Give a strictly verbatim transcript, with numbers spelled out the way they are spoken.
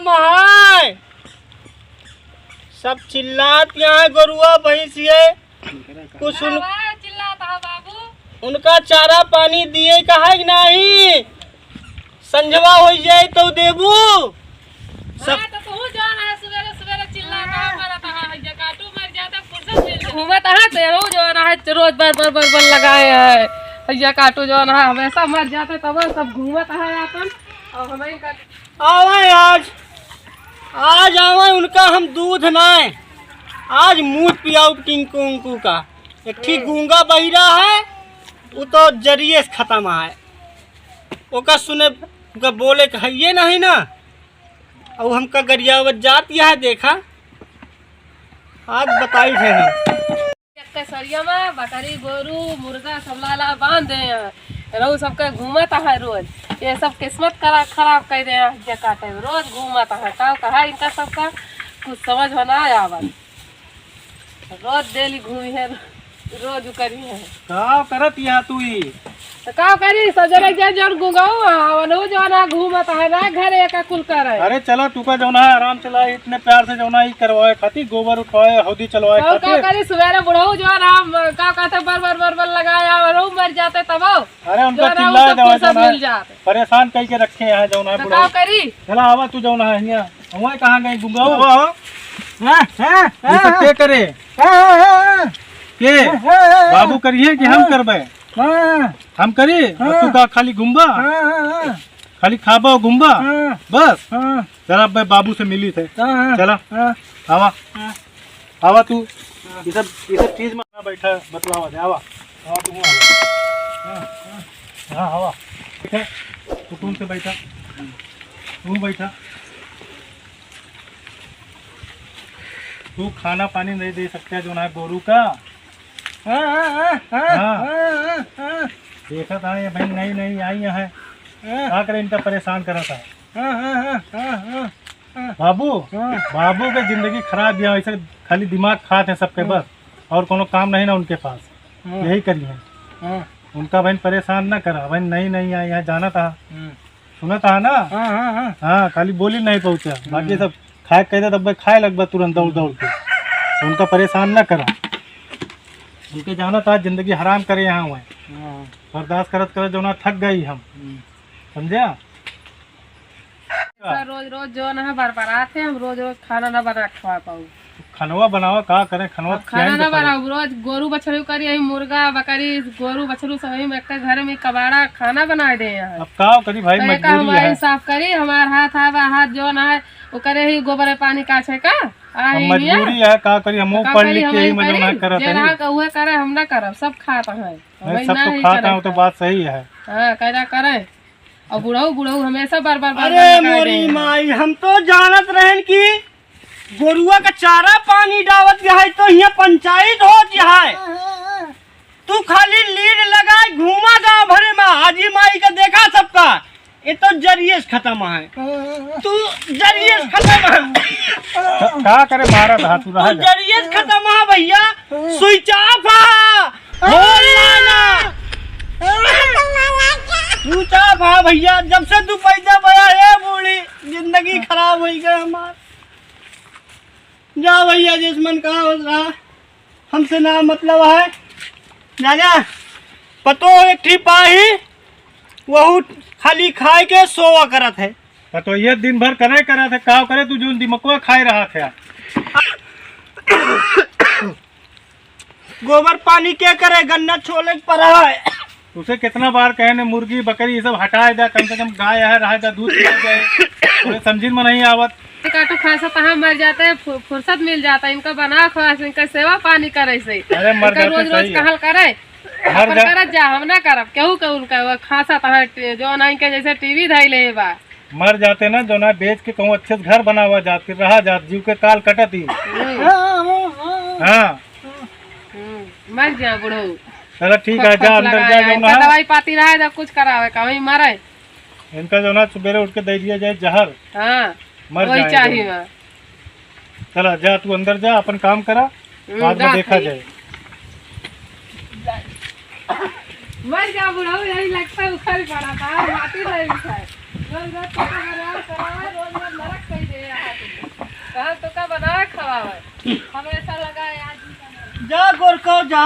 महाय, सब चिल्लात यहाँ गोरुआ भैंस ये, कुछ उन, आवाज चिल्लात है बाबू। उनका चारा पानी दिए का है कि नहीं? संझवा हो जाए तो देबू। सब हाँ, तो तू जौन है सुबेरे सुबेरे चिल्लात है, मरत है, हैया काटू मर जाता, फुर्सत मिल जाता। घूमत है, तेरो जौन है, रोज बर बर बर बर लगाए है। हैया काटू जौन है, हमेशा मर जाते, तब सब घूमत है अपन, और हमें का आवे आज, आज आवे उनका हम दूध नाय, आज मूत पियाउब टिंकू उंकू का। एक ठी गूंगा बहिरा है, उ तो जरिए से खतम है, ओका सुने, ओका बोले के हइये नहीं ना, और हमका गरियावत जात यह देखा, आज बताई है हम। एक सरिया में बकरी, गोरू, मुर्गा सब लाला बांध दे हैं। रहू सबके घूमत है रोज। ये सब किस्मत करा-, खराब कर दे हैं, जे काटे रोज घूमत है। का कहा इनका सबका कुछ समझ में ना आवत। रोज डेली घूमी है, रोज उकरी है। का करत यहाँ तू ई? तो का करी, सजरे जे जौन गुंगाऊ, वनहु जौन है घूमत है ना, घरे का कुल करे। अरे चला, तू का जौन है आराम से ला, इतने प्यार से जौन है ई करवाए खातिर, गोबर उठवाए, हौदी चलवाए और का खातिर। करी, सुबेरे बुढ़ऊ जौन है, का कहते, बर बर बर बर लगाए, वनहु मर जाते तब। अरे उनका जौन है चिल्लाए उनका देवा, फुर्सत जौन है मिल जाते। परेशान कई के रखे हैं जौन है तो बुढ़ऊ। का करी? चला आवा तू जौन है हियाँ, वहाँ कहाँ गई गुंगाऊ? हाँ, हाँ, ये सब हाँ। के करे? हाँ, हाँ, हाँ। के? हाँ, हाँ, हाँ। बाबू करिए कि हम हाँ। करबे? हाँ। हम करी? हाँ। तू का खाली घूमबा? हाँ, हाँ, हाँ। खाली खाबा और घूमबा? हाँ। बस? हाँ। चला, अब मैं बाबू से मिली थे। हाँ, हाँ। चला। हाँ। आवा। हाँ। आवा तू। हाँ। ये सब, ये सब चीज में ना बैठा, बतलावा दे। आवा। आवा तू, आवा। हाँ, हाँ। हाँ, आवा। बैठा। सुकून से बैठा। तू बैठा। तू खाना पानी नहीं दे सकता जो ना गोरू का। हाँ, हाँ, हाँ, हाँ, हाँ। हाँ, हाँ, हाँ, हाँ। देखा था ये बहन नई नई आई है। हाँ। का करे इनका परेशान करा था। हाँ, हाँ, हाँ, हाँ, हाँ, हाँ। बाबू, हाँ। बाबू के जिंदगी खराब है, ऐसे खाली दिमाग खात है सबके हाँ। बस, और कोनो काम नहीं ना उनके पास। हाँ। यही करी है। हाँ। उनका बहन परेशान ना करा, बहन नई नई आई है, जाना था। हाँ। सुनत हा ना? हाँ, हाँ, हाँ। हाँ, खाली बोली नहीं पहुँचा, बाकी हम्म। सब खाए कहते तब खाए लगबा तुरंत दौड़ दौड़ के। तो उनका परेशान ना करा। उनके जानत हा जिंदगी हराम करे यहाँ हुए। हाँ। बर्दाश्त करत करत जौना थक गई हम। हम्म। समझा? सर, रोज रोज जौन है बरबरात है, हम रोज रोज खाना ना बना के खवा पाऊ। खनवा बनावा, का करें, खनवा अब खाना खियाई ना तो पड़े। बनाऊ, रोज गोरू बछरू करी, यही मुर्गा, बकरी, गोरू, बछरू सब यही में एक घर में कबाड़ा खाना बनाए दे हैं। अब का करी भाई, तो एक मजबूरी हमारी है। साफ करी, हमार हाथ आवा, हाथ जौन है, ओकरे ही गोबर पानी काछे का, आ अब ही है। मजबूरी है, का करी, हम तो का पढ़ करी, लिख के हम यही ही में जौन है करी, करत जे है। रहा का उहे करे, हम ना करब, सब खात हैं। नहीं, वही सब ना तो ही खात करे हैं, वो तो का। बात सही है। हाँ, कैदा करे। और बुढ़ऊ, बुढ़ऊ हमेशा बार, बार, बार, अरे बार लगाए मोरी दे। माई, हम तो जानत रहन कि गोरुआ का चारा पानी डावत है तो हियाँ पंचायत होत है। तू खाली लीड लगाए घूमा गाँव भरे में, हाजी माई का देखा सबका। ये तो जरिए से खत्म है। तू जरिए से खत्म है। का, का करे मारा था तू, तू रहा जा। जरिए से खत्म है भैया। स्विच ऑफ है। हो ना। स्विच ऑफ है भैया, जब से तू पैदा भया है बूढ़ी, जिंदगी खराब हो गई हमार। जा भैया, जिस मन कहा हो रहा, हमसे ना मतलब है। जाना, पतो एक ठी पाही, वहू खाली खाए के सोवा करत है। पतो ये दिन भर करे करत है, का करे तू जोन दिमकवा खाए रहा थे। गोबर पानी के करे, गन्ना छोले के परा है। उसे कितना बार कहे ने, मुर्गी, बकरी, ये सब हटाए दा, कम से कम गाय है, रहे दा, दूध पिया जाए। उन्हें समझिन में नहीं आवत। काटू खासा तहाँ मर जाते हैं, फु-, फुर्सत मिल जाता है, इनका बना खवा से, इनका सेवा पानी करे से। अरे मर इनका जाते, रोज रोज सही है। कहल करे। मर अपन जा। करत जा, हम ना करब, केहू के उनका वो खासा तहाँ टे-, जो ना इनके जैसे टीवी धइले बा। मर जाते ना, जो ना बेच के कहूँ अच्छे से घर बनावा जात, फिर रहा जात, जीव के काल कटत ही। हम्म। हाँ, हाँ, हाँ। हाँ। हम्म, मर जा बुढ़ऊ। चलो ठीक है, जा अंदर जा, लगाया, जो इनका ना। दवाई पाती रहा है, जब कुछ करावे का, वही मरे। इनका जो ना सुबेरे उठ के दे दिया जाए जहर। हाँ, मर वही जाए चाहिए जो। बा। चला जा, तू अंदर जा, अपन काम करा, हम्म, बाद में जा देखा फिर। जाए। मर जा बुढ़ऊ, यही लगता है उखड़ पड़ा था, माटी नहीं उठा है। रोज रोज पता बना, रोज रोज नरक कर दे। कहा तो का बनावे खवावे। हमेशा लगा है आज ही का। जा गोरको जा।